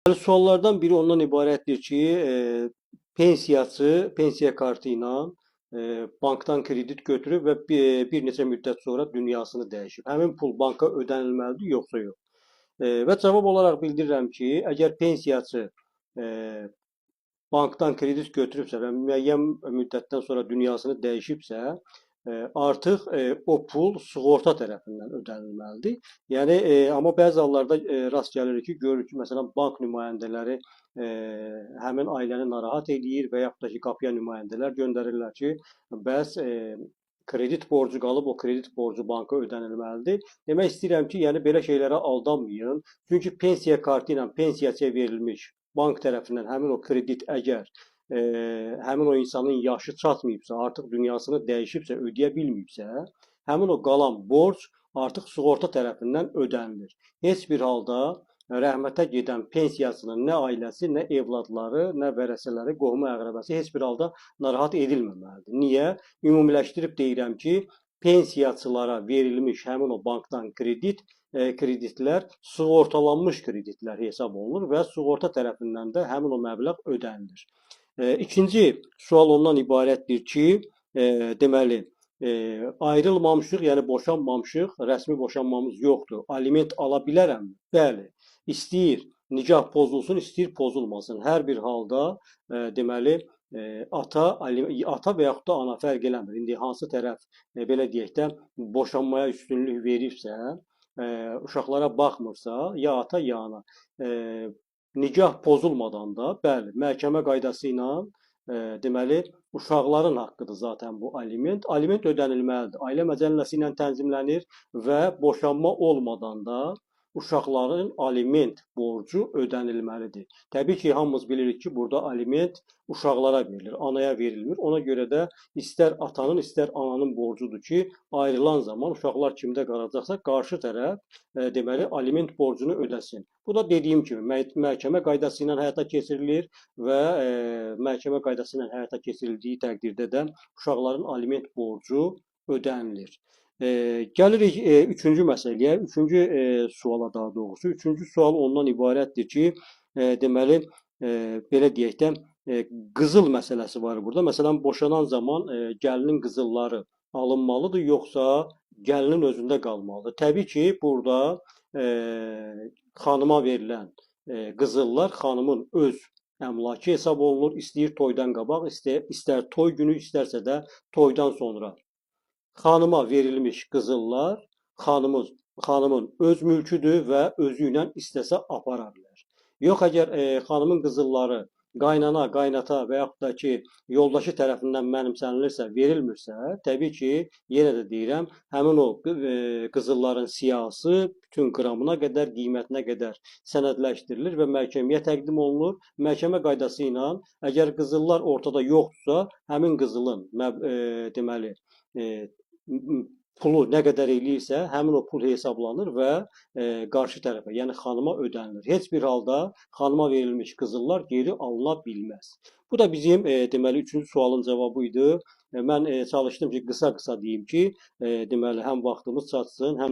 Suallardan biri ondan ibarətdir ki, pensiyaçı pensiya kartı ilə bankdan kredit götürüb və bir neçə müddət sonra dünyasını dəyişib. Həmin pul banka ödənilməlidir, yoxsa yox? Və cavab olaraq bildirirəm ki, əgər pensiyaçı bankdan kredit götürübsə və müəyyən müddətdən sonra dünyasını dəyişibsə, artıq o pul sığorta tərəfindən ödənilməlidir. Yəni amma bəzi hallarda rast gəlirik ki, görürük ki, məsələn, bank nümayəndələri həmin ailəni narahat eləyir və yaxud da ki, qapıya nümayəndələr göndərirlər ki, bəs kredit borcu qalıb, o kredit borcu banka ödənilməlidir. Demək istəyirəm ki, yəni belə şeylərə aldanmayın. Çünki pensiya kartı ilə pensiyaçıya verilmiş bank tərəfindən həmin o kredit əgər həmin o insanın yaşı çatmayıbsa, artıq dünyasını dəyişibsə, ödəyə bilməyibsə, həmin o qalan borc artıq sığorta tərəfindən ödənilir. Heç bir halda rəhmətə gedən pensiyasının nə ailəsi, nə evladları, nə vərəsələri, qohumu, əqrəbəsi heç bir halda narahat edilməməlidir. Niyə? Ümumiləşdirib deyirəm ki, pensiyaçılara verilmiş həmin o bankdan kreditlər sığortalanmış kreditlər hesab olunur və sığorta tərəfindən də həmin o məbləğ ödənilir. İkinci sual ondan ibarətdir ki, deməli, ayrılmamışıq, yəni boşanmamışıq, rəsmi boşanmamız yoxdur. Aliment ala bilərəmmi? Bəli. İstəyir nikah pozulsun, istəyir pozulmasın. Hər bir halda deməli, ata və yaxud da ana fərq eləmir. İndi hansı tərəf belə deyək də boşanmaya üstünlük veribsə, uşaqlara baxmırsa, ya ata ya ana. Nikah pozulmadan da, bəli, məhkəmə qaydası ilə deməli, uşaqların haqqıdır zaten bu aliment. Aliment ödənilməlidir. Ailə məcəlləsi ilə tənzimlənir və boşanma olmadan da uşaqların aliment borcu ödənilməlidir. Təbii ki, hamımız bilirik ki, burada aliment uşaqlara verilir, anaya verilmir. Ona görə də istər atanın, istər ananın borcudur ki, ayrılan zaman uşaqlar kimdə qalacaqsa, qarşı tərəf deməli, aliment borcunu ödəsin. Bu da dediyim kimi məhkəmə qaydası ilə həyata keçirilir və məhkəmə qaydası ilə həyata keçirildiyi təqdirdə də uşaqların aliment borcu ödənilir. Gəlirik üçüncü məsələyə, üçüncü suala daha doğrusu. Üçüncü sual ondan ibarətdir ki, deməli, belə deyək də, qızıl məsələsi var burada. Məsələn, boşanan zaman gəlinin qızılları alınmalıdır, yoxsa gəlinin özündə qalmalıdır? Təbii ki, burada xanıma verilən qızıllar xanımın öz əmlakı hesab olunur. İstəyir toydan qabaq, istər toy günü, istərsə də toydan sonra. Xanıma verilmiş qızıllar xanımın öz mülküdür və özü ilə istəsə apara bilər. Yox, əgər xanımın qızılları qaynana, qaynata və yaxud da ki, yoldaşı tərəfindən mənimsənilirsə, verilmirsə, təbii ki, yenə də deyirəm, həmin o qızılların siyahısı bütün qramına qədər, qiymətinə qədər sənədləşdirilir və məhkəməyə təqdim olunur. Məhkəmə qaydası ilə əgər qızıllar ortada yoxdursa, həmin qızılın deməli, pulu nə qədər eləyirsə, həmin o pul hesablanır və qarşı tərəfə, yəni xanıma ödənilir. Heç bir halda xanıma verilmiş qızıllar geri alına bilməz. Bu da bizim deməli, üçüncü sualın cavabı idi. Mən çalışdım ki, qısa-qısa deyim ki, deməli, həm vaxtımız çatsın, həm